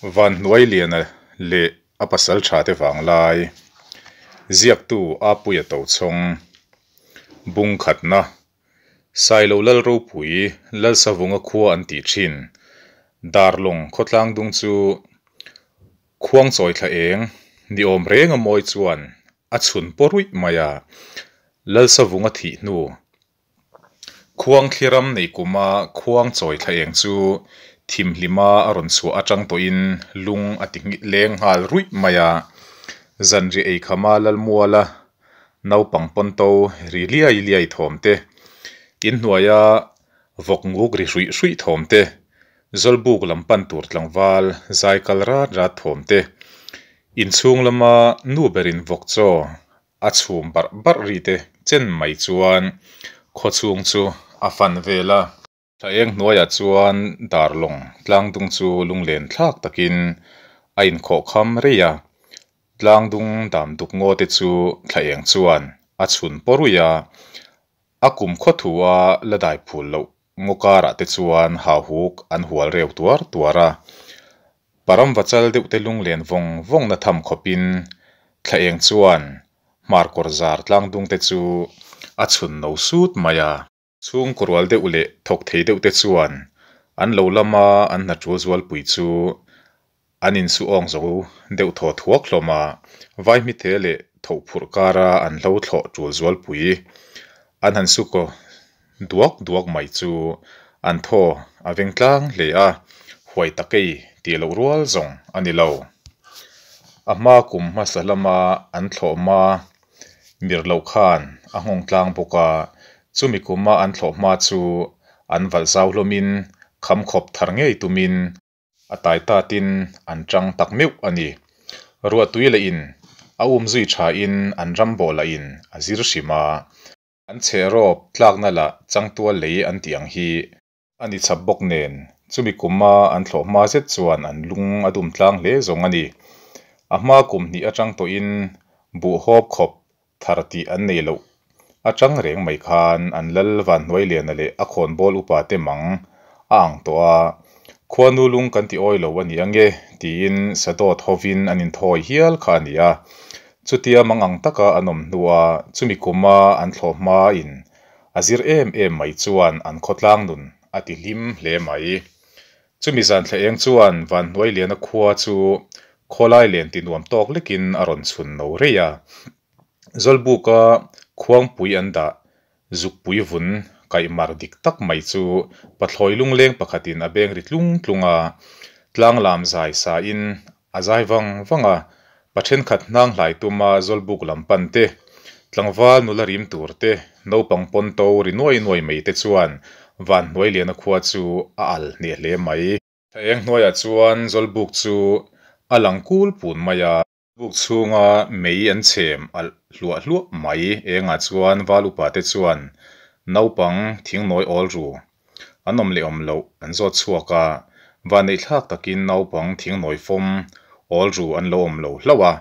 Vanhnuailiana leh a pasal thate vanglai ziaktu Apuia Tochhawng bung khatna Sailo Lal ropui Lalsavunga khua an tih thin Darlawng khawtlang dung chu Khuangchawi thla eng ni awm reng a mawi chuan a chhun paw ruih mai a, Lalsavunga thih hnu Khuang thliram nei kuma khuang chawi thla eng chu thimhlima a rawn chhuah atang tawhin lung a ti leng nghal ruih mai a, zanriah eikhama Lalmuala naupang pawnto ri liai liai thawm te, inhnuaia vawk nguk ri hruih hruih thawm te, Zawlbuk lam pan tur tlangval zai kal rat rat thawm te, inchhung lama nu berin vawk chaw a chhum barh barh ri te chen mai chuan khawchhung chu a fan vel a. Thla eng hnuaiah chuan darlawng tlangdung chu lunglen thlak takin a inkhawh kham rei a, tlangdung dam duk ngaw te chu thla eng chuan a chhun paw ruih a, a kum khawthu a la dai phul loh ngaw karah te chuan hauhuk an hual reu tuar tuar a. Paramva chal deuh te lunglen vawng vawng na tham khawpin thla eng chuan hmar kawr zar tlangdung te chu a chhun no sut mai a. Chhungkaw rual deuh leh thawk thei deuh te chuan an lo lama an hna tul zualpui chu an insu awng zo deuh thaw thuak hlawm a, vaihmite leh tho phurh kara an hlo thlawh tul zualpui an han su kaw duak duak mai chu an thaw a veng tlang hle a, huai takei tih loh rual zawng a ni lo. A hma kum hmasa lama an thlawh hma mir loh khan a nghawng tlang bawk a, chumi kuma an thlawh hma chu an valh zau hlawmin kham khawp thar ngei tumin a tai tatin an chang tak meuh a ni. Ruahtui leh in a um zui thain an ram bawh lah in a zir hrim a, an chheh rawp tlakna lah changtual lei an tih ang hi a ni chap bawk nen chumi kuma an thlawh hma zet chuan an lung a dum tlang hle zawng a ni. A hma kum hnih atang tawhin buhhawp khawp thar tih an nei loh atang reng mai khan an lal Vanhnuailiana leh a khawnbawl upa te mang a ang tawh a, khuanu lung kan ti awi lo a ni ange tiin sadawt hovin an inthawi hial kha a ni a. Chutia mang ang taka an awm hnua chumi kuma an thlawh hmain a zir em em mai chuan an khawtlang nun a ti hlim hle mai. Chumi zan thla eng chuan Vanhnuailiana khua chu khawlai len ti nuam tawk lekin a rawn chhun no rei a. Zawlbuka khuangpui an dah zukpui vun kaihmar dik tak mai chu pathlawi lungleng pakhatin a beng ri tlung tlung a, tlanglam zai sain A zai vang vang a, pa thenkhat hnang hlai tuma Zawlbuk lam pan te, tlangval nula rim tur te, naupang pawn to ri nuai nuai mai te chuan van hnuai liana khua chu a al hneh hle mai. Thla eng hnuaiah chuan Zawlbuk chu a lang kul pun mai a. Buk chhunga mei an chhem alh hluah hluah mai engah chuan val upa te chuan naupang thingnawi awl ru An awm leh awm loh an zawt chhuak a, vanneihthlak takin naupang thingnawi fawm awl ru an lo awm lo hlauh a.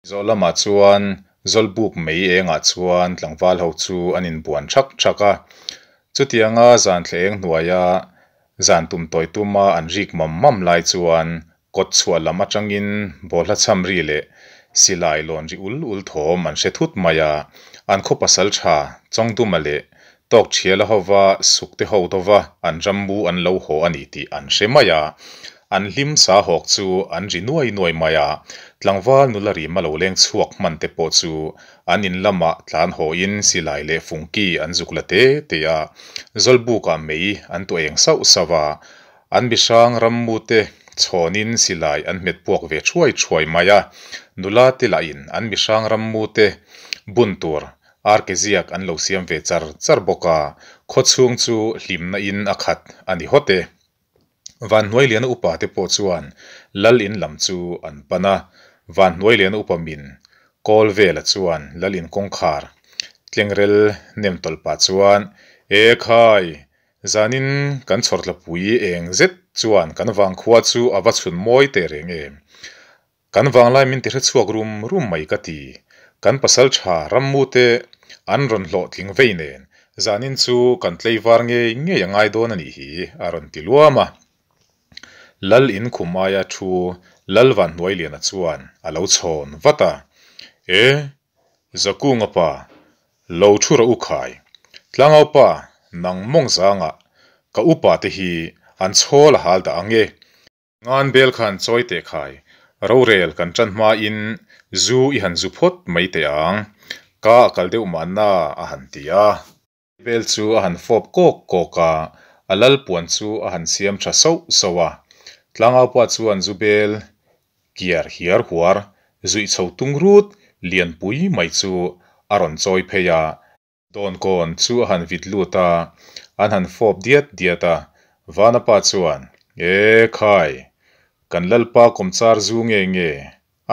Zawh lamah chuan Zawlbuk mei engah chuan tlangval ho chu an inbuan thak thak a. Chutianga zan thla eng hnuaia zan tum tawi tuma an rik mam mam lai chuan kawt chhuah lam atangin bawlhla cham ri leh silai lawn ri ul ul thawm an hre thut mai a, an khaw pasal tha Chawngduma leh Tawk Thiala hova sukte ho dova an rammu an lo haw a ni tih an hre mai a, an hlim sa hawk chu an ri nuai nuai mai a, tlangval nula rima lo leng chhuak hman te pawh chu an in lamah tlan hawin silai leh fungki an zuk la te te a, Zawlbukah mei an tuah eng sauh sauh a, An mihrang rammute chhawnin silai an hmet puak ve thuai thuai mai a, nula te lahin an mihrang rammute bun tur arke ziak an lo siam ve char char bawk a, khawchhung chu hlimna in a khat a ni hawt e. Vanhnuailiana upa te pawh chuan lal in lam chu an pan a, Vanhnuailiana upa min kawl vela chuan lal in kawngkhar tlengrel nem tawlh pah chuan, E khai! Zanin kan chhawrtlapui eng zet chuan kan vangkhua chu a va chhun mawi teh reng em? Kan vanglai min ti hrechhuak rum rum mai ka ti. Kan pasal tha rammu te an rawn hlawhtling vei nen zanin chu kan tleivar ngei ngei a ngai dawn a nih hi a rawn ti luam a. Lal in khum aia thu Lal Vanhnuailiana chuan a lo chhawn vat a, E! Zakunga pa, lo thu rawh u khai. Tlangau pa, nang mawng zangah ka upa te hi an chhawl a hal dah ang e. Ngan bel khan chawi teh khai, rorel kan tan hmain zu i han zu phawt mai teh ang, ka a kal deuh mahna a han ti a. Bel chu a han fawp kawk kawk a, a lal puan chu a han siam tha sauh sauh a. Tlangaupa chuan zu bel kiar hiar huar zuih chho tung rut lianpui mai chu a rawn chawi phei a. Dawnkawn chu a han vit lut a, an han fawp diat diat a. Vanapa chuan, E khai, kan lalpa kawmchar zu nge nge,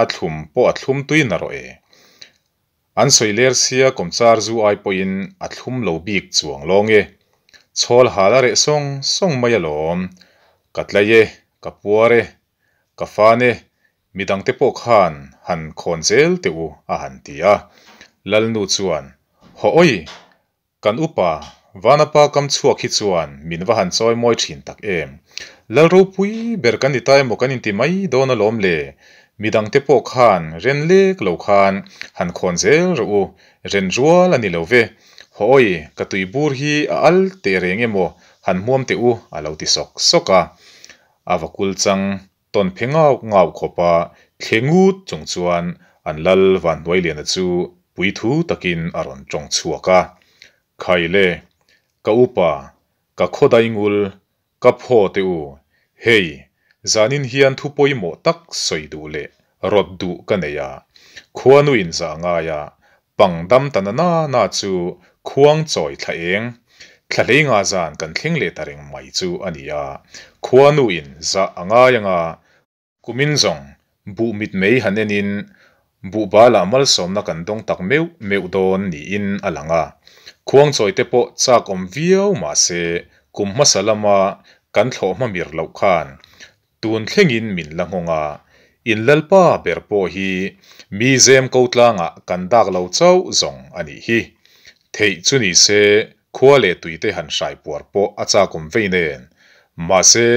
a thlum pawh a thlum tui na rawh e. An sawi ler sia kawmchar zu ai pawhin a thlum lo bik chuang lawng e. Chhawl hal a reh sawng sawng mai alawm. Ka tlai e, ka puar e, ka fan e, midangte pawh khan han khawn zel teh u a han ti a. Lalnu chuan, Haw awi! Kan upa, Vanapa kam chhuak hi chuan min va han chawi mawi thin tak em. Lal ropui ber kan ni ta emaw kan inti mai dawn alawm le. Midangte pawh khan ren lek lo khan han khawn zel rawh u, ren rual a ni lo ve. Haw awi, ka tui bur hi a al teh reng emaw han hmuam teh u a lo ti sawk sawk a. A va kul chang Tawn phe ngau ngau khawpa thle ngut chung chuan an lal Vanhnuailiana chu puithu takin a rawn tawng chhuak a. Khaile, ka upa, ka khawdai ngul, ka phaw teh u, hei, zanin hian thu pawimawh tak sawi duh leh rawt duh ka nei a, khuanu in zah ngai a, pang dam ta na na na chu khuang chawi thla eng, thla hlei nga zan kan thleng leh ta reng mai chu a ni a, khuanu in zah a ngai anga, kumin zawng buh mit mei han enin buh balah malsawmna kan dawng tak meuh meuh dawn niin a lang a, khuang chawi te pawh chak awm viau mahse kum hmasa lama kan thlawh hma mir loh khan Tun thlengin min la nghawng a, in lalpa ber pawh hi mi zem ko tlangah kan dak lo chauh zawng a nih hi. Theih chu ni se khua leh tuite han hrai puar pawh a chakawm vei nen. Mahse,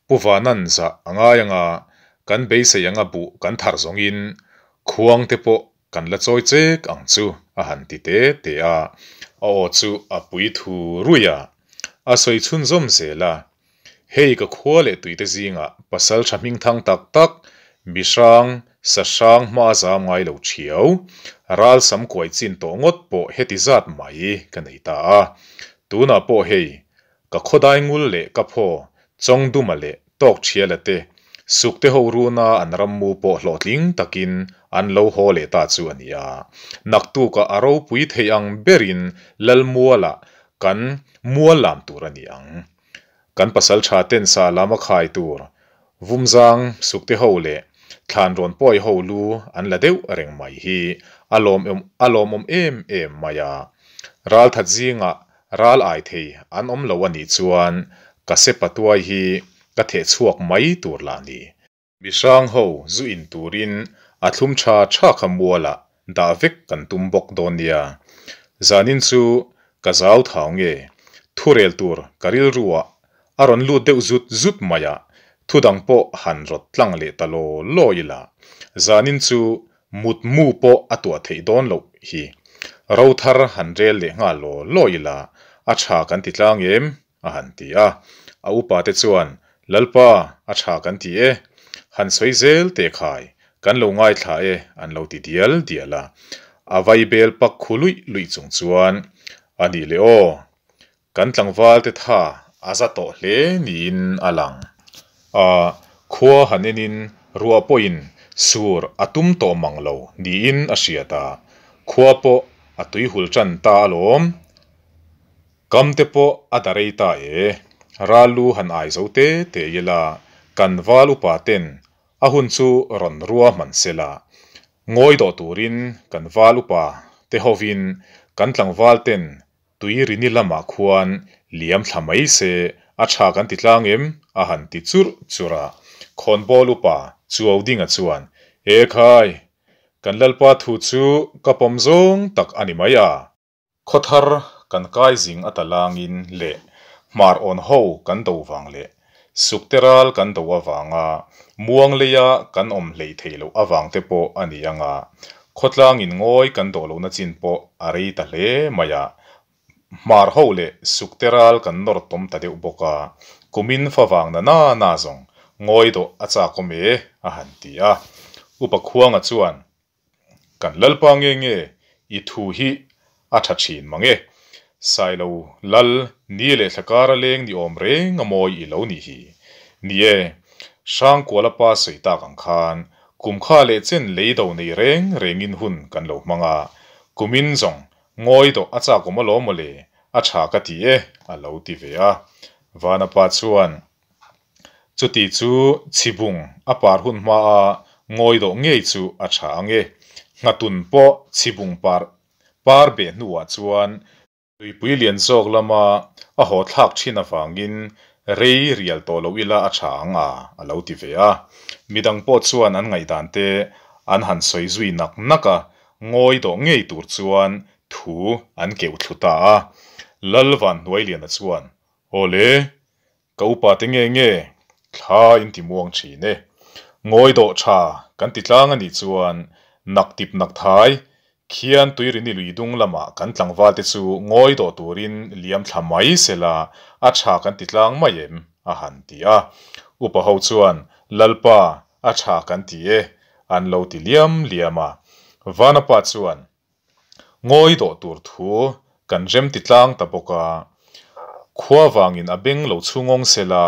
Pu Vanan zah a ngai anga kan beisei anga buh kan thar zawngin khuang te pawh kan la chawi chek ang chu a han ti te te a, a aw chu a pui thu ruih a, a sawi chhunzawm zel a. Hei ka khua leh tuite zingah pasal tha hming thang tak tak, mi hrang, sa hrang hma a zam ngai lo thiau, ral sam kuai chin tawh ngawt pawh heti zat mai ka nei ta a. Tunah pawh hei, ka khawdai ngul leh ka phaw, Chawngduma leh Tawkthiala te, Sukte ho runa an rammu pawh hlawhtling takin an lo haw leh ta chu a ni a. Naktukah a ropui thei ang berin Lalmualah kan mual lam tur a ni ang. Kan pasal tha ten sa lam a khai tur Vumzang sukte ho leh thlan rawn pawi ho lu an la deuh reng mai hi a lawm a lawmawm em em mai a. Ral that zingah ral ai thei an awm lo a nih chuan ka sepa tuai hi ka theh chhuak mai tur lah ni. Mi hrang ho zu in turin a thlum tha tha kha mualah dah vek kan tum bawk dawn nia. Zanin chu ka zau thau nge, thurel tur ka rilruah a rawn lut deuh zut zut mai a, thu dang pawh han rawt tlang leh ta law law ila, zanin chu mut mu pawh a tuah theih dawn loh hi. Ro thar han rel leh nghal law law ila, a tha kan ti tlang em? a han ti a. A upate chuan, Lalpa, a tha kan ti e. Han sawi zel teh khai, kan lo ngaithla e, an lo ti dial dial a. A vaibel pak khu luih luih chung chuan, A nih leh aw, kan tlangvalte tha a za tawh hle niin a lang. A khua han enin ruah pawhin sur a tum tawh mang lo niin a hriat a, khua pawh a tuihul tan ta alawm. Kam te pawh a da rei ta e. Ral lu han ai zo te te ila, kan val upa ten a hun chu rawn rua hman se la. Ngawi dawh turin kan val upa te hovin kan tlangval ten tui rini lamah khuan liam thla mai se a tha kan ti tlang em? a han ti churh churh a. Khawnbawl upa Chuaudinga chuan, E khai! Kan Lalpa thu chu ka pawm zawng tak a ni mai a. Khawthar kan kai zing a talangin leh hmar awn ho kan do vang leh Sukte ral kan do avanga muang leia kan awm hleih theih loh avang te pawh a ni ang a, khawtlangin ngawi kan dawh lohna chin pawh a rei ta hle mai a. Hmar ho leh sukte ral kan nawr tawm ta deuh bawk a, kumin favang na na na zawng ngawi dawh a chak awm e, a han ti a. Upa Khuanga chuan, Kan Lalpa nge nge i thu hi a tha thin mang e. Sailo Lal ni leh thla kara leng ni awm reng a mawi i lo nih hi. Ni e, Hrangkuala pa sawi tak ang khan kum kha leh chen lei do nei reng rengin hun kan lo hmang a, kumin zawng ngawi dawh a chak awm alawm mawle, a tha ka ti e, a lo ti ve a. Vanapa chuan Chuti chu chhibung a par hun hma a ngawi dawh ngei chu a tha ang e. Nghatun pawh chhibung par par beh hnuah chuan tuipui lian zawk lama a haw thlak thin avangin rei rial tawh loh ila a tha ang a, a lo ti ve a. Midang pawh chuan an ngaihdan te an han sawi zui nak nak a, ngawi dawh ngei tur chuan thu an keuh thlu ta a. Lal Vanhnuailiana chuan, Awle, Ka upa te nge nge thla in ti muang thin e. Ngawi dawh tha kan ti tlang a nih chuan nak tip nak thai khian tuirini lui dung lamah kan tlangval te chu ngawi dawh turin liam thla mai sela a tha kan ti tlang mai em? a han ti a. Upa ho chuan Lalpa a tha kan ti e an lo ti liam liam a. Vanapa chuan Ngawi dawh tur thu kan rem ti tlang ta bawk a, khua vangin a beng lo chhungawng sela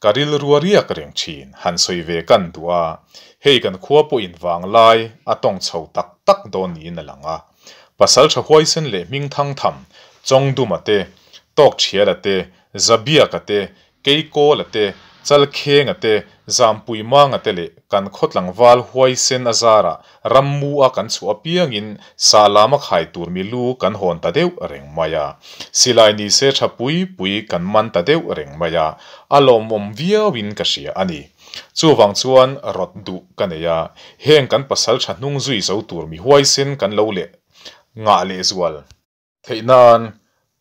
ka rilru a riak reng thin han sawi ve kan duh a, hei kan khua pawhin vanglai a tawng chho tak tak dawn niin a lang a. Pasaltha huaisen leh hming thang tham Chawngduma te, Tawkthiala te, Zabiaka te, Keikawla te, Chalkhenga te, Zampuimanga te leh kan khaw tlangval huaisen a zarah rammu a kan chhuah apiangin sah lama khai tur milu kan hawn ta deuh reng mai a. Silai ni se tha pui pui kan man ta deuh reng mai a, a lawmawm viauin ka hria a ni. Chuvang chuan rawt duh ka nei a, heng kan pasal tha hnung zui zo tur mi huaisen kan lo leh ngah lehzual. Theih nan,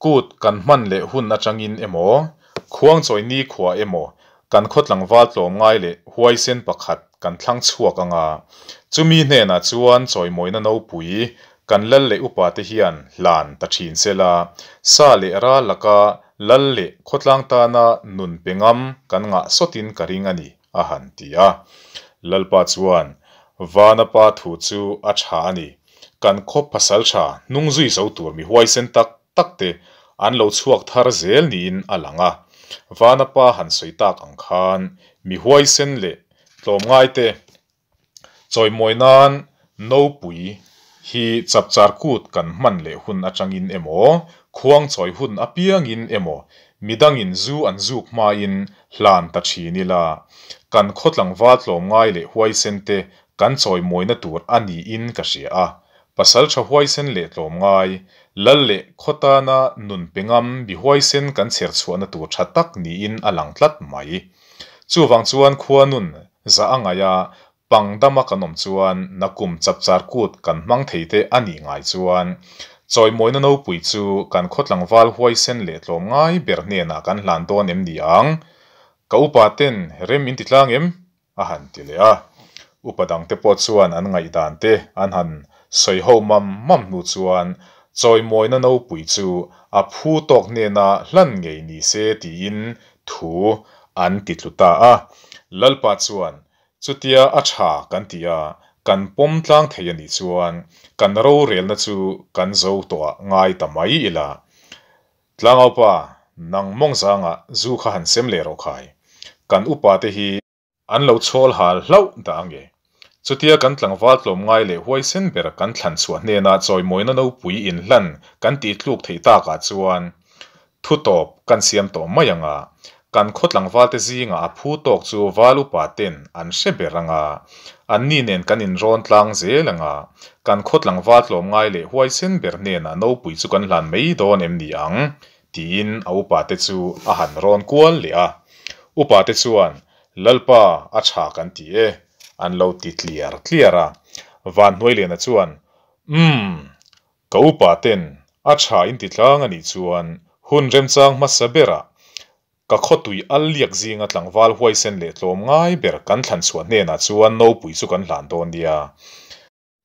kut kan hman leh hun atangin emaw, khuangchawi nikhua emaw, kan khaw tlangval tlawmngai leh huaisen pakhat kan thlang chhuak ang a. Chumi hnenah chuan chawimawina nopui kan lal leh upate hian hlan ta thin se la, sa leh ral laka lal leh khawtlang tana nun pe ngam kan ngah sawtin ka ring a ni, a han ti a. Lalpa chuan, Vana pa thu chu a tha a ni. Kan khaw pasal tha hnung zui zo tur mi huaisen tak tak te an lo chhuak thar zel niin a lang a. Vana pa han sawi tak ang khan mi huaisen leh tlawmngai te chawimawi nan nopui hi chapchar kut kan hman leh hun atangin emaw, khuang chawi hun apiangin emaw midangin zu an zuk hmain hlan ta thin ila. Kan khaw tlangval tlawmngai leh huaisen te Kan chawimawina tur a niin ka hria a, pasal tha huaisen leh tlawmngai, lal leh khaw tana nun pe ngam mi huaisen kan chher chhuahna tur tha tak niin a lang tlat mai. Chuvang chuan khua nun za a ngaih a, pang dama kan awm chuan nakum chapchar kut kan hmang thei te a nih ngai chuan chawimawina nopui chu kan khaw tlangval huaisen leh tlawmngai ber hnenah kan hlan dawn em ni ang? Ka upa ten rem in ti tlang em? a han ti leh a. Upa dangte pawh chuan an ngaihdan te an han sawi ho mam mam hnu chuan chawimawina nopui chu a phu tawk hnena hlan ngei ni se tiin thu an ti tlu ta a. Lalpa chuan chutia a tha kan ti a, kan pawm tlang thei a nih chuan kan rorelna chu kan zo tawhah ngai ta mai ila. Tlangaupa, nang mawng zangah zu kha han sem leh rawh khai. Kan upa te hi an lo chhawl hal hlauh dah ange. Chutia kan tlangval tlawmngai leh huaisen ber kan thlan chhuah hnena chawimawina nopui inhlan kan tih tluk theih takah chuan thu tawp kan siam tawh mai ang a, kan khaw tlangval te zingah a phu tawk chu val upa ten an hre ber ang a, anni nen kan inrawn tlang zel ang a, kan khaw tlangval tlawmngai leh huaisen ber hnenah nopui chu kan hlan mai dawn em ni ang? Tiin a upate chu a han rawn kual leh a. Upate chuan, Lalpa, a tha kan ti e, an lo ti tliar tliar a. Vanhnuailiana chuan, Umm, ka upaten a tha in ti tlang a nih chuan hun remchang hmasa berah. Ka khawtui al liak zinga tlangval huaisen leh tlawm ngai ber kan thlan chhuah hnenah chuan nopui chu kan hlan dawn nia.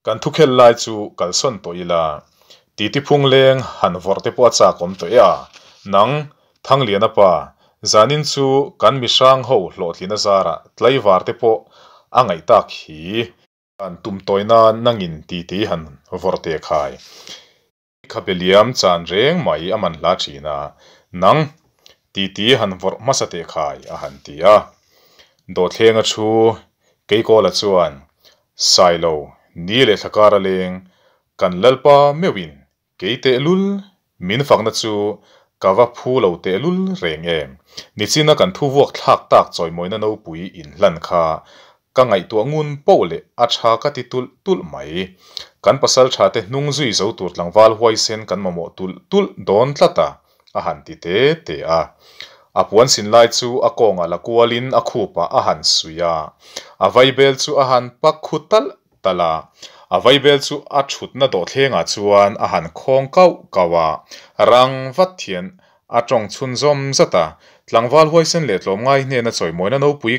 Kan thukhel lai chu kalsawn tawh ila, titi phung leng han vawrh te pawh a chak awm tawh e a. Nang, Thangliana pa, zanin chu kan mihrang ho hlawhtlin a zarah tlaivar te pawh a ngaih tak hi. Kan tum tawi nan nangin titi han vawrh teh khai. I khabe liam chan reng mai a man hla thin a, nang titi han vawrh hmasa teh khai a han ti a. Dawhthlenga thu Keikawla chuan, Sailo, ni leh thla kar a leng, kan Lalpa meuhin kei tehlul min fakna chu ka va phu lo tehlul reng em? Nichina kan thu vuak thlak tak chawimawina nopui inhlan kha Ka ngaihtuah ngun poh leh a tha ka ti tulh tulh mai. Kan pasal tha te hnung zui zo tur tlangval huaisen kan mamawh tulh tulh dawn tlat a, a han ti te te a. A puan sin lai chu a kawngah la kualin a khupah a han suih a. A vaibel chu a han pak khu talh talh a. A vaibel chu a thutna dawhthlengah chuan a han khawng kauh kauh a. Rang vat hian a tawng chhunzawm zat a. Tlangval huaisen leh tlawmngai hnena chawimawina nopui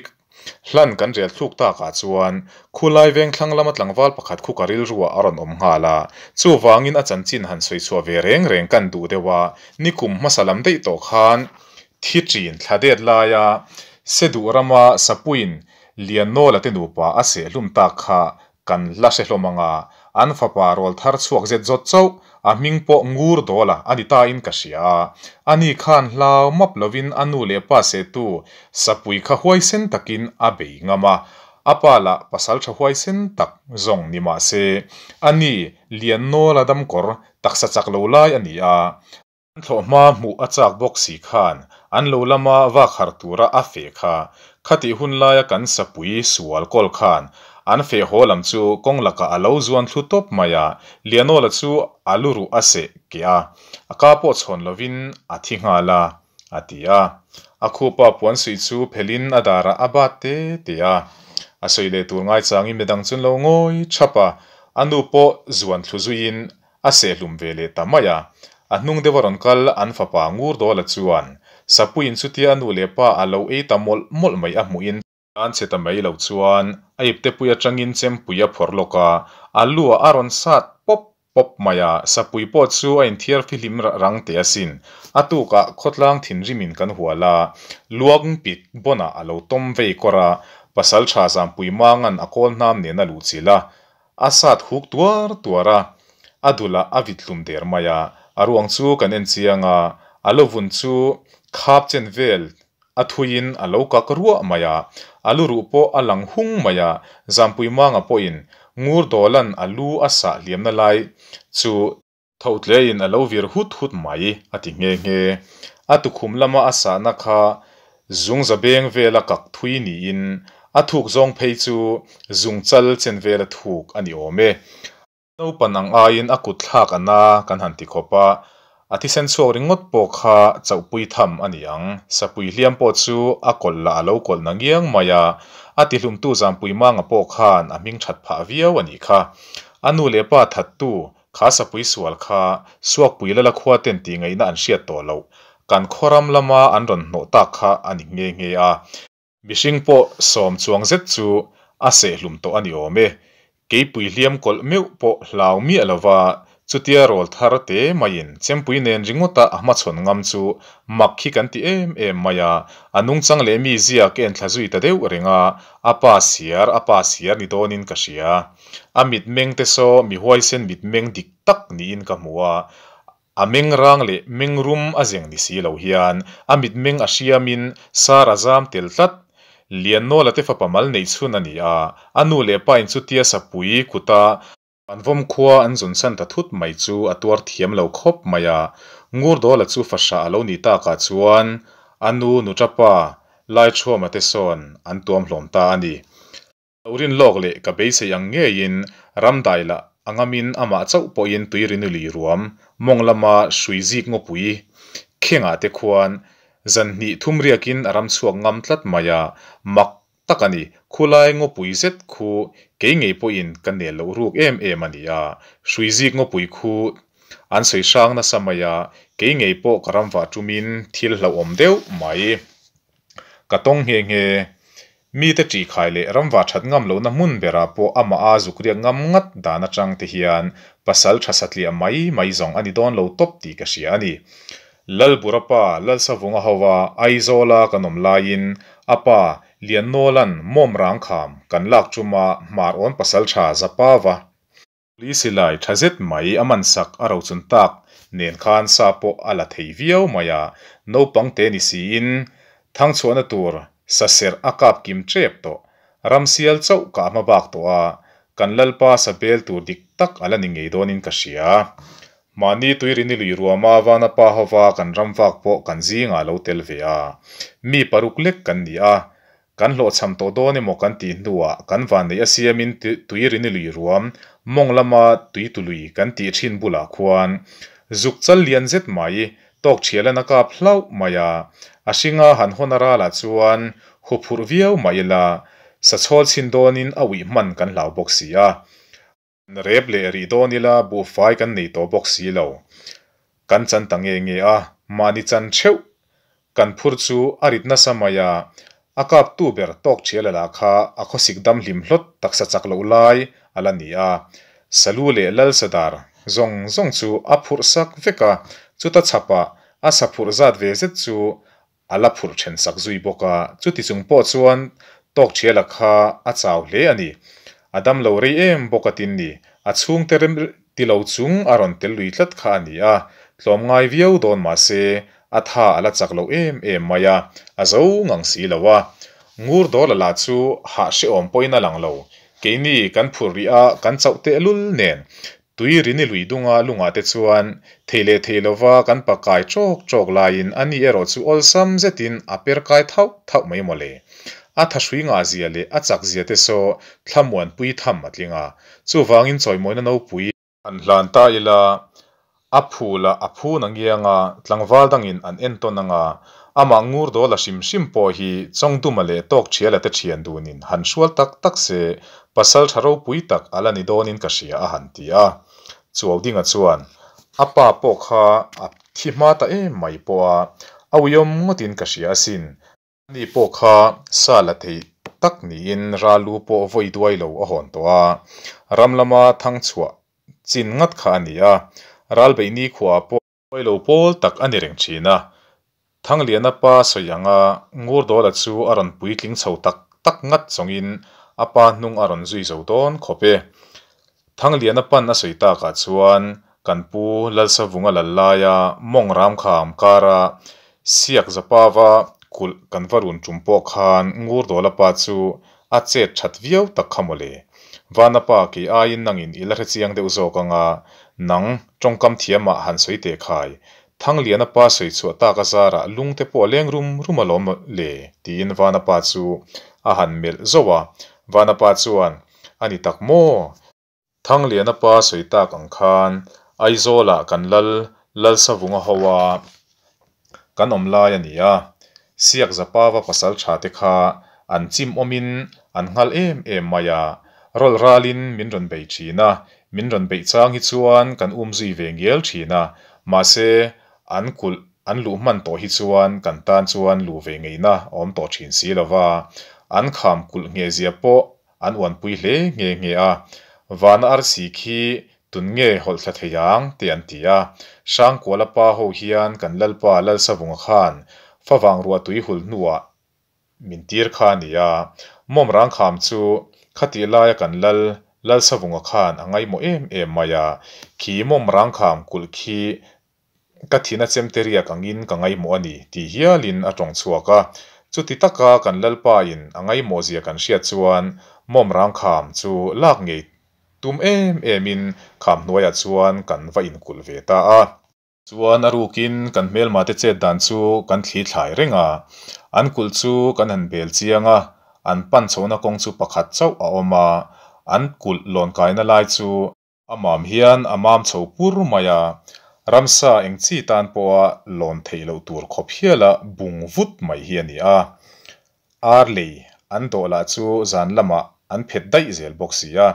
Hlan kan rel thluk takah chuan khulai veng thlang lama tlangval pakhat khu ka rilruah a rawn awm nghal a, chuvangin a chanchin han sawi chhuah ve reng reng kan duh deuh a, nikum hmasa lam daih tawh khan thi ṭin thla det laia Seduh rama Sapuiin Liannawla te nupa a sehhlum tak kha Kan la hre hlawm ang a, an fapa rawl thar chhuak zet zawt chauh, a hming pawh ngur dawl a, a ni ta in ka hria a. Ani khan hlau map lovin a nu leh pa sehtu Sapui kha huaisen takin a bei ngam a, a pa lah pasal tha huaisen tak zawng ni mah se, ani Liannawla damkawr taksa chak lo lai a ni a. An thlawhhma hmuh a chak bawk si khan an lo lama vak harh tura a feh kha. Khatih hun laia kan sapui sual kawl khan an feh haw lam chu kawng lakah a lo zuan thlu tawp mai a, Lianawla chu a lu ruh a seh keh a, a ka pawh chhawn lovin a thi nghal a, a ti a. A khupa puan suih chu phelhin a darah a bat te te a. A sawi leh tur ngaichangin midang chu an lo ngawi thap a, a nu pawh zuan thlu zuiin A sehhlum ve leh ta mai a. A hnung deuh a rawn kal an fapa Ngurdawla chuan Sapuiin chutia a nu leh pa a lo ei ta mawlh mawlh mai a hmuhin, an che ta mai lo chuan a iptepui atangin chempui a phawrh lawk a, a lu ah a rawn sat pawp pawp mai a, Sapui pawh chu a inthiar fihlim rang teh asin. A tukah khawtlang thinrimin kan hual a, Luangpik bawnah a lo tawm vei kawr a, Pasaltha Zampui Mangan a kawl hnam nen a luhchilh a, A sat huk tuar tuar a, a dulah a vit hlum der mai a, a ruang chu kan en chiang a, a lo vun chu khap chen vel a thuiin a lo kak ruah mai a, a lu ruh pawh a lang hung mai a, Zampui Manga pawhin ngur dawlan a lu a sah hliamna lai chu Thohtle-in a lo vir hut hut mai, a ti nghe nghe. A tukhum lama a sahna kha zungza beng vela kak thui niin a thuk zawng phei chu zungchal chen vela thuk a ni awm e. Naupan ang aiin a kut thlak a na kan han ti khawp a, a thisen chhuak ringawt pawh kha chauhpui tham a ni ang. Sapui hliam pawh chu a kawlh lah a lo kawlh na ngiang mai a, a tihlumtu Zampui Manga pawh khan a hming that phah viau a nih kha. A nu leh pa thattu Kha sapui sual kha Suakpui lala khua ten tih ngaihna an hriat tawh loh. Kan khawram lama an rawn hnawh tak kha a ni nghe nghe a. Mihring pawh sawm chuang zet chu a sehhlum tawh a ni awm e. Keipui hliam kawlh meuh pawh hlau miah lova chutia rawl thar te maiin chempui nen ringawta a hmachhawn ngam chu mak hi kan ti em em mai a. A nungchang leh mi zia ka enthla zui ta deuh reng a, a pa siar a pa siar ni dawnin ka hria. A mitmeng te saw mi huaisen mitmeng dik tak niin ka hmu a, a meng rang leh meng rum a zeng ni si lo hian a mitmeng a hriamin sar a zam tel tlat. Liannawla te fapa mal neih chhun a ni a, a nu leh pa in chutia sapui kuta an vawm khua an zawn san ta thut mai chu a tuar thiam lo khawp mai a, Ngurdawla chu fahrah a lo nih takah chuan a nu nuṭapa Laiṭhuama te sawn an tuam hlawm ta a ni. Lo rin lawk leh ka beisei ang ngeiin ramdai lah a ngamin amah chauh pawhin tuirinuli ruam mawng lama hrui zik ngawpui khengah te khuan zan hnih thum riakin a ram chhuak ngam tlat mai a, mak tak a ni. Khulai ngawpui zet khu kei ngei pawhin ka nel loh ruk em em a ni a, hrui zik ngawpui khu an sawi hrang nasa mai a, kei ngei pawh ka ramvah tumin thil hlauhawm deuh mai. Ka tawng nghe nghe. Mite ṭihkhai leh ramva ṭhat ngam lohna hmun berah pawh amah a zuk riak ngam ngat dan aṭang te hian pasal ṭha satliah mai mai zawng a ni dawn lo tawp tih ka hria a ni. Lalbura pa Lalsavunga hova Aizawla kan awm laiin a pa Liannawla'n mawm rangkham kan lak ṭuma hmar awn pasal ṭha Zapava Pui silai tha zet mai a man sak a rochun tak nen khan sa pawh a la thei viau mai a, naupang te ni siin thangchhuahna tur sa serh a kap kim tep tawh. Ramsial chauh ka hma bak tawh a, kan Lalpa sa bel tur dik tak a la ni ngei dawnin ka hria. Mahni tuirini lui ruama vana pa hova kan ram vak pawh kan zingah lo tel ve a, mi paruk lek kan ni a, Kan hlawhchham tawh dawn emaw kan tih hnuah kan vanneih a siamin tuirini lui ruam, mawng lama tuitului kan tih thin bulah khuan zuk chal lian zet mai tawk thialan a kap hlauh mai a. A hringa han hawn a ralah chuan huphurh viau mah ila sa chhawl chhin dawnin a uih hman kan hlau bawk si a. Rep leh rih dawn ila buhfai kan nei tawh bawk si lo. Kan chan ta nge nge a, mahni chan theuh kan phur chu a rit nasa mai a, a kaptu ber tawk thial ala kha a khawsik dam hlim hlawt taksa chak loh lai a la ni a. Salu leh Lalsadar zawng zawng chu a phurh sak vek a, chuta chhapah a sa phurh zat ve zet chu A la phurh then sak zui bawk a, chuti chung pawh chuan tawk thiala kha a chau hle a ni. A dam lo rei em bawk a tin ni, a chhungte rem ti lo chung a rawn tel lui tlat kha a ni a, tlawmngai viau dawn mah se a tha a la chak lo em em mai a, a zo ngang si lo a. Ngur dawla lah chu hah hrehawm pawhin a lang lo, keini kan phurh rih a kan chauh tehlul nen Tui rini lui dunga lungah te chuan thei leh thei lova kan pakai ṭawk ṭawk laiin a ni erawh chu awlsam zetin a per kai thauh thauh mai mawle. A thahrui ngahzia leh a chakzia te saw thlamuanpui tham a tling a, chuvangin chawimawina nopui han hlan ta ila a phul a a phun a ngiang a, tlangval dangin an entawn anga amah ngur dawla hrim hrim pawh hi Chawngduma leh Tawkṭhiala te ṭhian dunin han hrual tak tak se Pasal tha ropui tak a la ni dawnin ka hria a han ti a. Chuaudinga chuan, A pa pawh kha a thi hma ta em mai pawh a, a uiawm ngawtin ka hria asin. Ani pawh kha sa la thei tak niin Ralu pawh vawi duai lo a hawn tawh a, ram lama thangchhuah chin ngat kha a ni a, Ralbeihni khuaah pawh. Pawi lo pawl tak a ni reng thin a. Thangliana pa sawi anga Ngurdawla chu a rawn puitling chho tak tak ngat chawngin a pa hnung a rawn zui zo dawn khawp e. Thangliana pan a sawi takah chuan kan pu Lalsavunga lal laia mawng ramkham kara siak zapava kulh kan va run tum pawh khan Ngurdawla pa chu a chet that viau tak kha mawle. Vana pa kei aiin nangin i la hrechiang deuh zawk anga nang tawngkam thiamah han sawi teh khai. Thangliana pa sawi chhuah tak a zarah lung te pawh a leng rum rum alawm le tiin Vana pa chu a han melh zauh a. Vana pa chuan, A ni tak maw? Thangliana pa sawi tak ang khan Aizawlah kan lal Lalsavunga ho a kan awm lai a ni a, Siak Zapava pasal tha te kha an chim awmin an nghal em em mai a, rawlh ralin min rawn bei thin a, min rawn beih chang hi chuan kan um zui ve ngial thin a, mahse an kulh an luh hman tawh hi chuan kan tan chuan luh ve ngeihna a awm tawh thin si lova, an kham kulh nghehzia pawh An uanpui hle nghe nghe a, Vana arsi khi tun nge hawlh thla thei ang te an ti a. Hrangkuala pa ho hian kan Lalpa Lalsavunga khan favang ruah tui hul hnuah min tir kha a ni a. Mawm rangkham chu khatih laia kan Lal Lalsavunga khan a ngaihmawh em em mai a, khi mawm rangkham kulh khi Ka thina chemte riak angin ka ngaihmawh a ni, tih hialin a tawng chhuak a. Chuti taka kan Lalpain a ngaihmawhzia kan hriat chuan mawm rangkham chu lak ngei tum em emin kham hnuaiah chuan kan va inkulh ve ta a. Chuan a rukin kan hmelmate chet dan chu kan thli thlai reng a. An kulh chu kan han bel chiang a, an pan chhohna kawng chu pakhat chauh a awm a, an kulh lawnkaina lai chu A mam hian a mam chho pur mai a, ramsa eng chi tan pawha lawn theih loh tur khawp hiala bung vut mai hi a ni a. Ar lei an dawh lah chu zan lamah an phet daih zel bawk si a,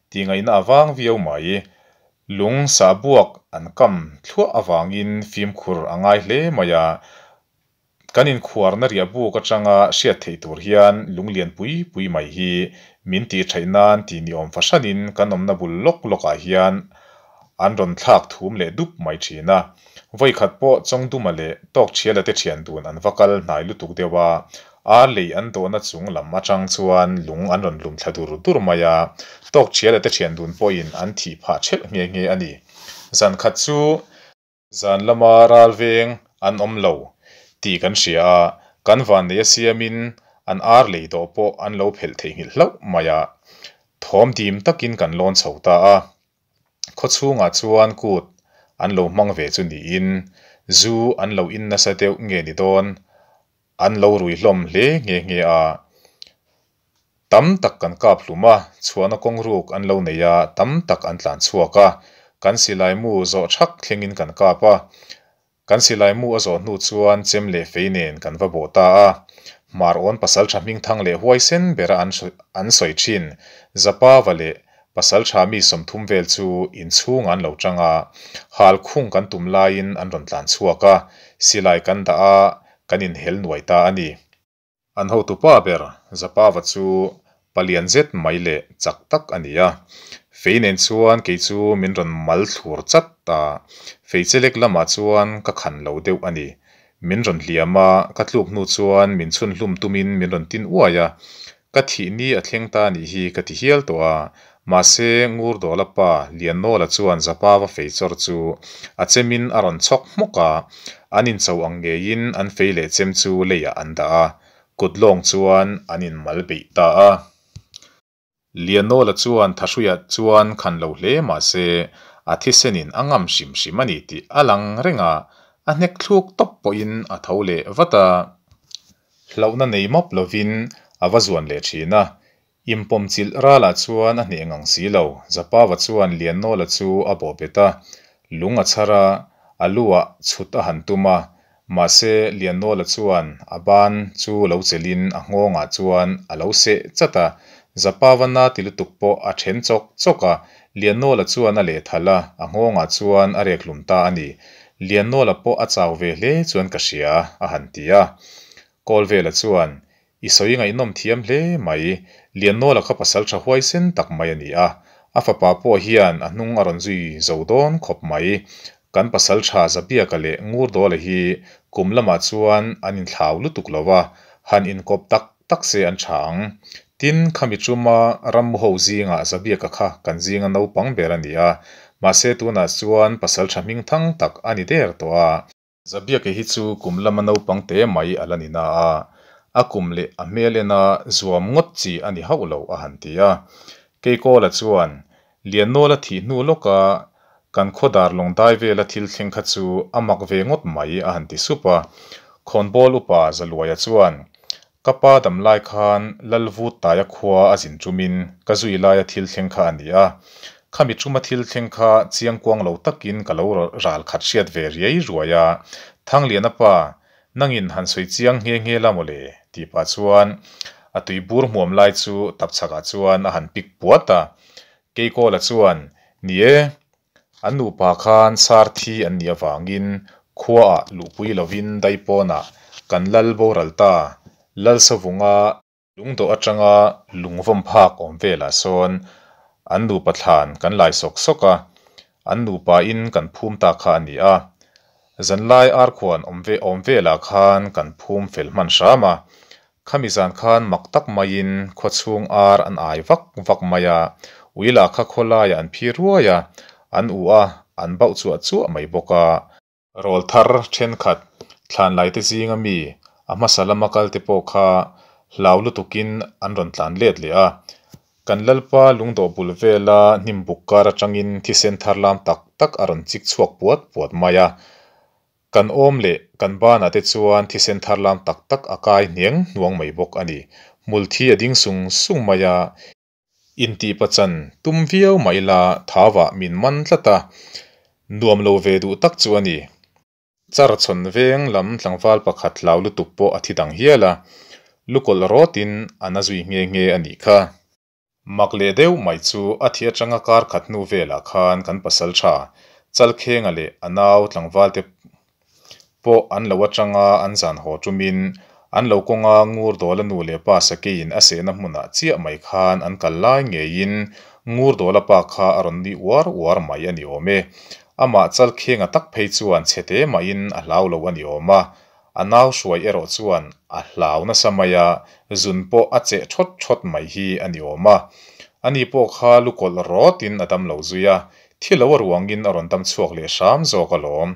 tihngaihna a vang viau mai. Lung sahbuak an kam thluah avangin fimkhur a ngai hle mai a. Kan inkhuarna riah buk atanga hriat theih tur hian lung lian pui pui mai hi min tih theih nan ti ni awm fahranin kan awmna bul lawk lawkah hian an rawn thlak thum leh dup mai thin a. Vawikhat pawh Chawngduma leh Tawkṭhiala te ṭhian dun an va kal hnai lutuk deuh a, ar lei an dawhna chung lam atang chuan lung an rawn lum thla dur dur mai a, Tawkṭhiala te ṭhian dun pawhin an thih phah ṭhelh nghe nghe a ni. Zan khat chu. Zan lama ral veng an awm lo tih kan hria a, kan vannei a siamin an ar lei dawh pawh an lo phelh theihnghilh hlauh mai a, thawm dim takin kan lawn chho ta a. Khaw chhungah chuan kut an lo hmang ve chu niin zu an lo in nasa deuh nge ni dawn an lo rui hlawm hle nghe nghe a. Tam tak kan kap hlum a, chhuahna kawng ruk an lo nei a, tam tak an tlan chhuak a. Kan silai mu zawh thak thlengin kan kap a. Kan silai mu a zawh hnu chuan chem leh fei nen kan va bawh ta a. Hmar awn pasaltha hmingthang leh huaisen bera an an sawi thin. Zapava leh pasaltha mi 30 vel chu inchhung an lo tang a. Hal khung kan tum laiin an rawn tlan chhuak a, silai kan dah a, kan inhel nuai ta a ni. An hotupa ber Zapava chu palian zet mai leh chak tak a ni a. Fei nen chuan kei chu min rawn mal thlur chat a, fei chelek lamah chuan ka khan lo deuh a ni. Min rawn hliam a, ka tluk hnu chuan min chhun hlum tumin min rawn tin uai a. Ka thih ni a thleng ta nih hi ka ti hial tawh a. Mahse, Ngurdawla pa Liannawla chuan Zapava fei chawr chu a chemin a rawn chhawk hmawk a, an incho ang ngeiin an fei leh chem chu leiah an dah a, kut lawng chuan an inmal beih ta a. Liannawla chuan Thahruiah chuan khan lo hle mahse, a thisenin a ngam hrim hrim a ni tih a lang reng a, a hnek thluk tawp pawhin a tho leh vat a. Hlauhna nei map lovin a va zuan leh thin a, Inpawmchilh ralah chuan a hneh ngang si lo. Zapava chuan Liannawla chu a bawh bet a, lung a chhar a, a luah chhut a han tum a. Mahse, Liannawla chuan a ban chu lo chelhin a nghawngah chuan a lo seh chat a. Zapava na ti lutuk pawh a then chawk chawk a, Liannawla chuan a lehthal a, a nghawngah chuan a rek hlum ta a ni. Liannawla pawh a chau ve hle chuan ka hria, a han ti a. Kawlvela chuan, I sawi ngaihnawm thiam hle mai. Liannawla kha pasal tha huaisen tak mai a ni a. A fapa pawh hian a hnung a rawn zui zo dawn khawp mai. Kan pasal tha Zabiaka leh Ngurdawla hi kum lamah chuan an inthlau lutuk lo a, han inkawp tak tak se an tha ang. Tin, khami tuma rammu ho zingah Zabiaka kha kan zinga naupang ber a ni a. Mahse tunah chuan pasal tha hmingthang tak a ni der tawh a. Zabiaka hi chu kum lama naupang te mai a la ni na a, a kum leh a hmel ena zuam ngawt chi a ni hauh lo a han ti a. Keikawla chuan, Liannawla thih hnu lawka kan khaw dar lawng dai vela thil thleng kha chu a mak ve ngawt mai a han ti sup a. Khawnbawl upa Zaluaia chuan, Ka pa dam lai khan Lalvut taia khua a zin tumin ka zui laia thil thleng kha a ni a. Khami tuma thil thleng kha chiangkuang lo takin ka lo ral khat hriat ve riai ruai a. Thangliana pa, nangin han sawi chiang nghe nghe la mawle, tih pah chuan a tui bur hmuam lai chu tapchhakah chuan a han pik puat a. Keikawla chuan, Ni e, An nupa khan sar thi an nih avangin khuaah luhpui lovin daipawnah kan lal boral ta, Lalsavunga lungdawh atanga lungvawm phak awm velah sawn an nupa thlan kan lai sawk sawk a, an nupain kan phum ta kha a ni a. Zanlai arkhuan awm ve awm velah khan kan phum fel hman hram a, Khami zan khan mak tak maiin khaw chhung ar an ai vak vak mai a, ui lah kha khaw laiah an phi ruai a, an uh a, an bauh chuah chuah mai bawk a. Rawl thar thenkhat thlanlai te zinga mi a hmasa lama kal te pawh kha hlau lutukin an rawn tlan let leh a. Kan Lalpa lungdawh bul vela hnim buk kar atangin thisen thar lam tak tak a rawn chik chhuak puat puat mai a. Kan awm leh kan banah te chuan thisen thar lam tak tak a kai hniang hnuang mai bawk a ni. Hmul thi a ding sung sung mai a, intih pachan tum viau mah ila thavah min man tlat a, nuam lo ve duh tak chu a ni. Char chhawn veng lam tlangval pakhat hlau lutuk pawh a thi dang hial a, lukawlh rawtin a na zui nghe nghe a nih kha. Mak leh deuh mai chu a thi atanga kar khat hnu velah khan kan pasal tha Chalkhenga leh a nau tlangvalte Pawh an lo atanga an zan haw tumin an lo kawnga Ngurdawla nu leh pa Sakeiin a sehna hmunah chiah mai khan an kal lai ngeiin Ngurdawla pa kha a rawn nui uar uar mai a ni awm e. Amah Chalkhenga tak phei chuan chhete mahin a hlau lo a ni awm a. A nau hruai erawh chuan a hlau nasa mai a, zun pawh a cheh thawt thawt mai hi a ni awm a. Ani pawh kha lu kawlh rawtin a dam lo zui a, thi lo a ruangin a rawn dam chhuak leh hram zawk alawm.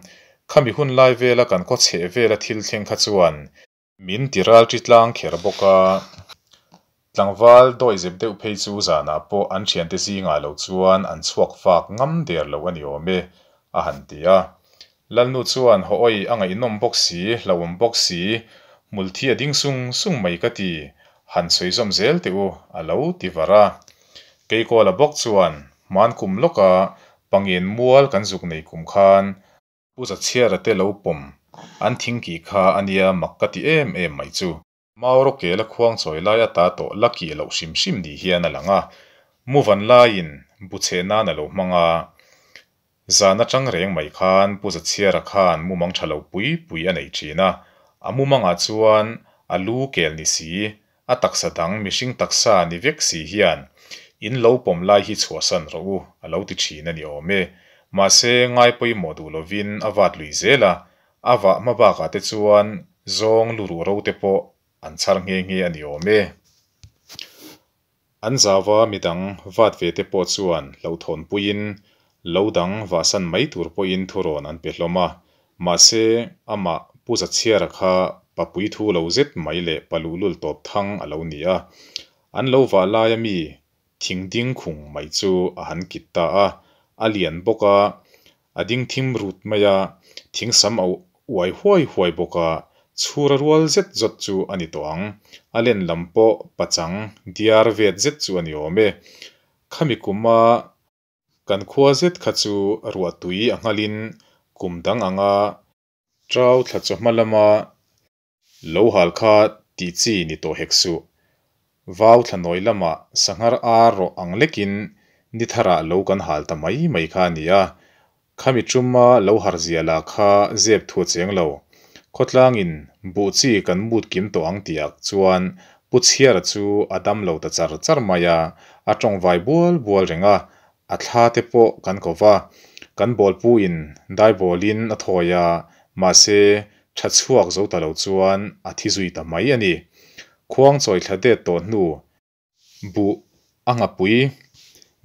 Khami hun lai vela kan khaw chheh vela thil thleng kha chuan min ti ral ṭi tlang kher bawk a. Tlangval dawihzep deuh phei chu zanah pawh an thiante zingah lo chuan an chhuak fak ngam der lo a ni awm e, a han ti a. Lalnu chuan haw awi a ngaihnawm bawk si, hlauhawm bawk si, hmulthi a ding sung sung mai ka ti, han sawi zawm zel teh u, a lo ti var a. Keikawla bawk chuan hman kum lawka pangin mual kan zuk nei kum khan, Pu Zachhiara te lo pawm an thing kih kha a nia mak ka ti em em mai chu. Mauro kela khuang chawi lai ata tawh la kih loh hrim hrim ni hian a lang a, mu van laiin bu chhe nan a lo hmang a. Zan atang reng mai khan Pu Zachhiara khan mumang tha lo pui pui a nei thin a, a mumangah chuan a lu kel ni si, a taksa dang mihring taksa ni vek si hian in lo pawm lai hi chhuahsan rawh u a lo ti thin a ni awm e. Mahse ngai pawimawh duh lovin a vat lui zel a, A vah hma bakah te chuan zawng lu ruh ro te pawh an chhar nghe nghe a ni awm e. An zauva midang vat ve te pawh chuan hlauhthawnpuiin lo dang vahsan mai tur pawhin thurawn an pe hlawm a. Mahse, amah Pu Zachhiara kha papui thu lo zet mai leh paluhlul tawp thang a lo ni a. An lo vah laia mi thing ding khung mai chu a han kit ta a, a lian bawk a, A ding thim rut mai a, thing sam a uai huai huai bawk a, chhura rual zet zawt chu a ni tawh ang. A len lam pawh pachang diar vet zet chu a ni awm e. Khami kuma kan khua zet kha chu ruahtui a nghalin kum dang anga Ṭau thla chawhma lama Lo hal kha tih chi ni tawh hek suh. Vau thlanawi lamah sanghar ar rawh ang lekin ni tharah lo kan hal ta mai mai kha a ni a. Khami ṭuma lo har zia lah kha zep thu a cheng lo. Khawtlangin buh chi kan mut kim tawh ang tihah chuan Pu Chhiara chu a dam lo ta char char mai a, a ṭawngvai bual bual reng a, A thla te pawh kan ko va, kan bawlpuin daibawlin a thawi a, mahse tha chhuak zo ta lo chuan a thi zui ta mai a ni. Khuang chawi thla det tawh hnu buh a nghapui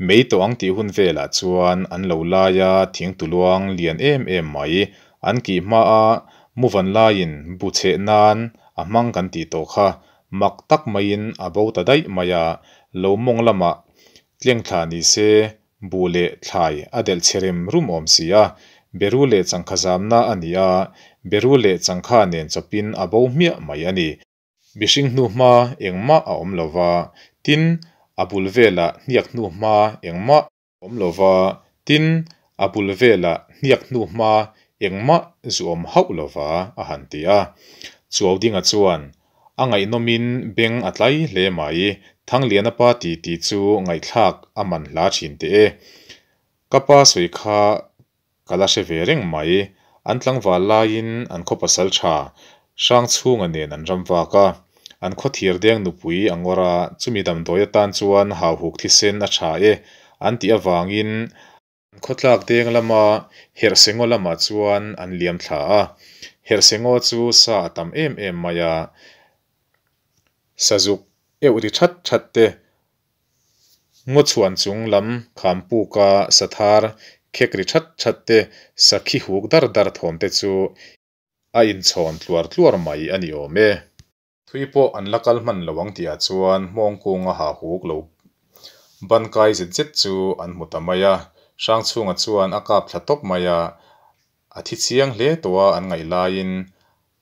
mei tawh ang tih hun velah chuan an lo lai a, thingtuluang lian em em mai an kih hma a, muvan laiin bu chheh nan a hmang kan tih tawh kha mak tak maiin a bo ta daih mai a, lo mawng lamah Tleng thla ni se, buh leh thlai a delh chhe rem rum awm si a, Beru leh changkha zamna a ni a, Beru leh changkha nen chawpin a bo hmiah mai a ni. Mihring hnu hma engmah a awm lo va, tin, a bul velah hniak hnu hma engmah a awm lo va, tin, a bul velah hniak hnu hma engmah zu awm hauh lo va, a han ti a. Chuaudinga chuan, A ngaihnawmin beng a tlai hle mai. Thangliana pa ti ti chu ngaihthlak a man hla thin teh e. Ka pa sawi kha ka la hre ve reng mai. An tlangval laiin an khaw pasal tha Hrangchhunga nen an ram vak a. An khaw thir deng nupui a ngawr a, chumi damdawi atan chuan hauhuk thisen a tha e an tih avangin An khawtlak deng lama Herhsengaw lamah chuan an liam thla a, Herhsengaw chu sa a tam em em mai a, sazuk euh ri that that te, ngaw chhuan chung lam kham puka sathar khek ri that that te, sakhi huk dar dar thawm te chu a inchhawn tluar tluar mai a ni awm e. Thui pawh an la kal hman lo ang tihah chuan hmawng kunga ha huk lo ban kai zet zet chu an hmu ta mai a. Hrangchhunga chuan a kap thla tawp mai a, a thi chiang hle tawh a an ngaih laiin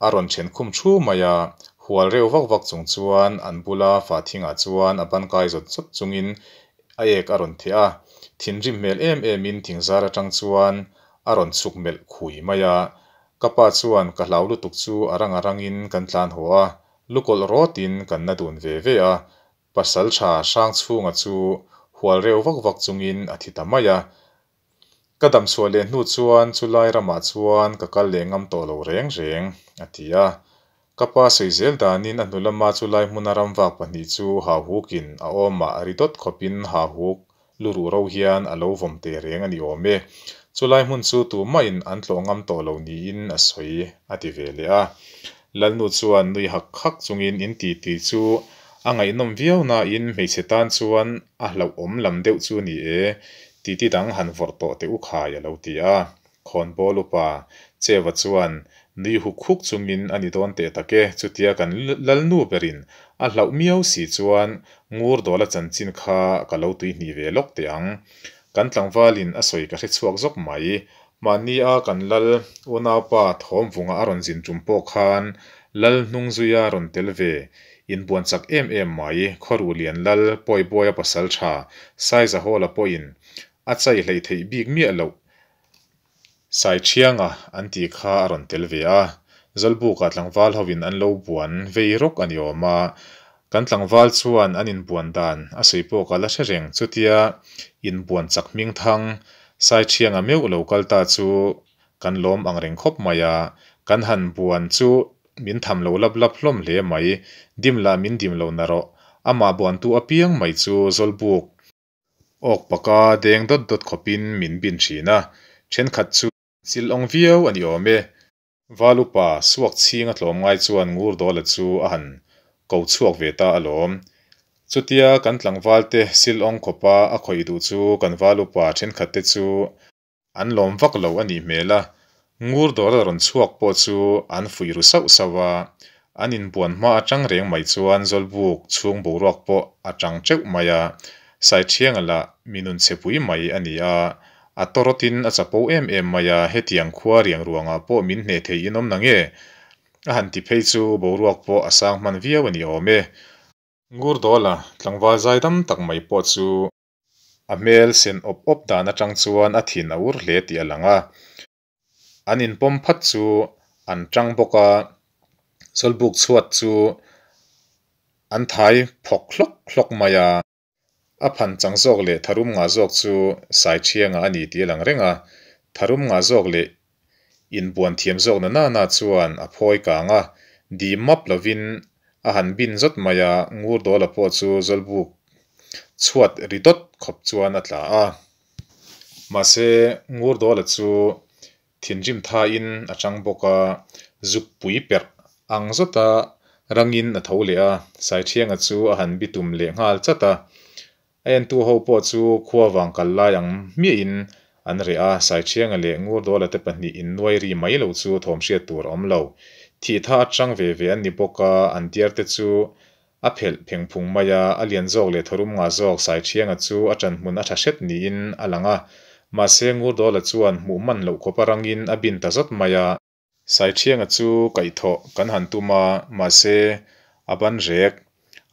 a rawn then khum thu mai a. Hual reuh vak vak chung chuan an bula fahthingah chuan a ban kai zawt zawt chungin a ek a rawn theh a. Thinrim hmel em emin thingzar atang chuan a rawn chhuk melh khui mai a. Ka pa chuan ka hlau lutuk chu a rang a rangin kan tlan haw a, lukawlh rawtin kan na dun ve ve a, pasal tha hrang chhunga chu hual reu vak vak chungin a thi ta mai a. Ka dam chhuah leh hnu chuan chulai ramah chuan ka kal leh ngam tawh lo reng reng, a ti a. Ka pa sawi zel danin a hnu lama chulai hmuna ramvak pahnih chu hauhukin a awmah ri dawt khawpin hauhuk luruh ro hian a lo vawm teh reng a ni awm e. Chulai hmun chu tumahin an tlawh ngam tawh lo niin a sawi, a ti ve leh a. Lalnu chuan nui hak hak chungin in ti ti chu a ngaihnawm viau nain hmeichhe tan chuan a hlauhawm lam deuh chu ni e, titi dang han vawrh tawh teh u khai a lo ti a. Khawnbawl upa Cheva chuan nui huk huk chungin a ni dawn teh tak e, chutia kan Lalnu berin a hlauh miau si chuan ngur dawla chanchin kha ka lo tuihnih ve lawk teh ang. Kan tlangvalin a sawi ka hre chhuak zawk mai. Mahni a kan lal unaupa Thawmvunga a rawn zin tum pawh khan lal hnung zuia rawn tel ve inbuan chak em em mai Khawruhlian lal Pawibuaia pasal tha Saizahawla pawhin a chai hleih theih bik miah loh Saithianga an tih kha a rawn tel ve a. Zawlbukah tlangval hovin an lo buan vei rawk a ni awm a. Kan tlangval chuan an inbuan dan a sawi pawh ka la hre reng. Chutia inbuan chak hming thang Saithianga meuh lo kal ta chu kan lawm ang reng khawp mai a. Kan han buan chu min tham lo lap lap hlawm hle mai. Dim lah min dim lo na rawh. Amah buantu apiang mai chu Zawlbuk Awk paka deng dawt dawt khawpin min bin thin a, thenkhat chu chil awng viau a ni awm e. Val upa suak chhing a tlawm ngai chuan ngur dawla chu a han ko chhuak ve ta alawm. Chutia kan tlangval te sil awng khawpa a khawih duh chu kan val upa thenkhat te chu An lawm vak lo a nih hmel a, ngur dawr a rawn chhuak pawh chu an fuih ru sauh sauh a, an inbuan hma atang reng mai chuan Zawlbuk chhung boruak pawh a tang teuh mai a, Saithianga lah mi nun chhe pui mai a ni a, a tawrawtin a chapo em em mai a, hetiang khua riang ruangah pawh min hneh thei in awm nange? A han ti phei chu boruak pawh a sang hman viau a ni awm e. Ngur dawla tlangval zaidam tak mai pawh chu A hmel sen awp awp dan atang chuan a thin a ur hle tih a lang a. An inpawm phat chu an tang bawk a, Zawlbuk chhuat chu an thai phawk hlawk hlawk mai a. A phan chang zawk leh tharum ngah zawk chu Saithianga a ni tih a lang reng a. Tharum ngah zawk leh inbuan thiam zawk na nana chuan a phawi kang a, dim map lovin a han bin zawt mai a, ngur dawla pawh chu Zawlbuk chhuat ri dawt khawp chuan a tla a. Mahse, ngur dawla chu thinrim thain a chang bawk a, zuk pui perh ang zawta rangin a tho leh a, Saithianga chu a han bitum leh nghal chat a. A entu ho pawh chu khua vang kal lai ang hmiahin an reh a, Saithianga leh Ngurdawla te pahnih innuai ri mai lo chu thawm hriat tur a awm lo. Thih tha atang ve ve an ni bawk a, an diar te chu a phelh pheng phung mai a, a lian zawk leh tharum ngah zawk Saithianga chu a ṭan hmun a ṭha hret niin a lang a, mahse Ngurdawla chuan hmuh man loh khawp a rangin a bin ta zawt mai a. Saithianga chu kaihthawh kan han tum a, mahse a ban rek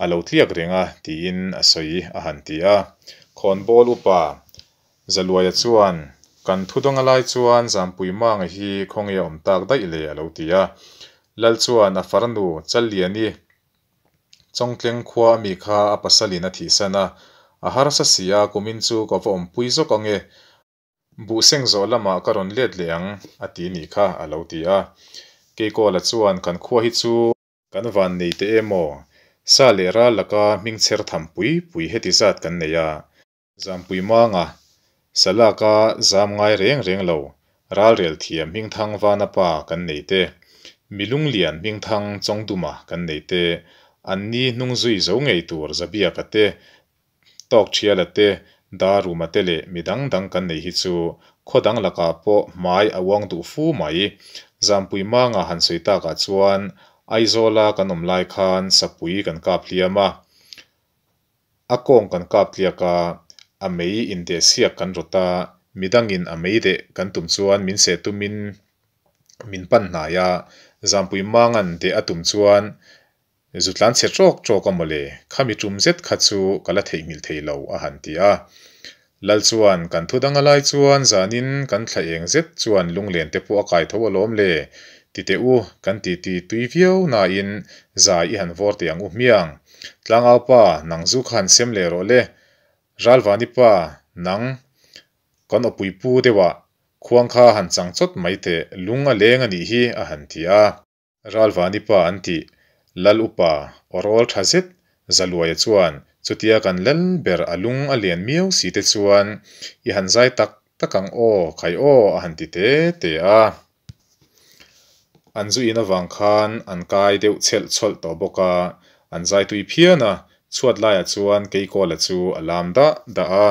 a lo tliak reng a tiin a sawi a han ti a. Khawnbawl upa Zaluaia chuan, Kan thu dawng a lai chuan Zampui Manga hi khawnge a awm tak daih le a lo ti a. Lal chuan a farnu Challiani Chawngtleng khua ami kha a pasalin a thihsan a, a harsa si a, kumin chu ka va awmpui zawk ange. Buh seng zawh lamah ka rawn let leh ang, a ti nih kha, a lo ti a. Keikawla chuan kan khua hi chu kan van nei teh em aw? Sa leh ral laka hming chher tham pui pui heti zat kan nei a. Zampui manga, sa laka zam ngai reng reng lo, ralrel thiam hmingthang vana pa kan nei te, mi lunglian hmingthang Chawngduma kan nei te, anni hnungzui zo ngei tur Zabiaka te, Tawk Thiala te, Daruma te leh mi dang dang kan nei hi chu khaw dang lakah pawh hmai a uang duh fu mai. Zampui Manga han sawi takah chuan Aizawla kan awm lai khan sapui kan kap hliam a, a kawng kan kap tliak a, a mei indeh siak kan rawt a, mi dangin a mei deh kan tum chuan min seh tumin min pan hnai a, Zampui Manga'n deh a tum chuan Zu tlan chhe ṭawk ṭawk a mawle, khami ṭum zet kha chu ka la theihnghilh thei lo, a han ti a. Lal chuan, Kan thu dang a lai chuan zanin kan thla eng zet chuan lunglen te pawh a kai tho alawm le, ti teh u, kan ti ti tui viau nain zai i han vawr teh ang u hmiang. Tlangau pa, nang zu kha han sem leh rawh le. Ralvani pa, nang. Kan awpui pu deuh a, khuang kha han chang chawt mai teh, lung a leng a nih hi, a han ti a. Ralvani pa an tih, Lal upa, aw rawl tha zet, Zaluaia chuan, Chutia kan lal ber a lung a lian miau si te chuan i han zai tak tak ang aw, khai aw, a han ti te te a. An zu in avang khan an kai deuh chhelh chhawlh tawh bawk a, an zai tui phian a, chhuat laiah chuan Keikawla chu a lam dah dah a.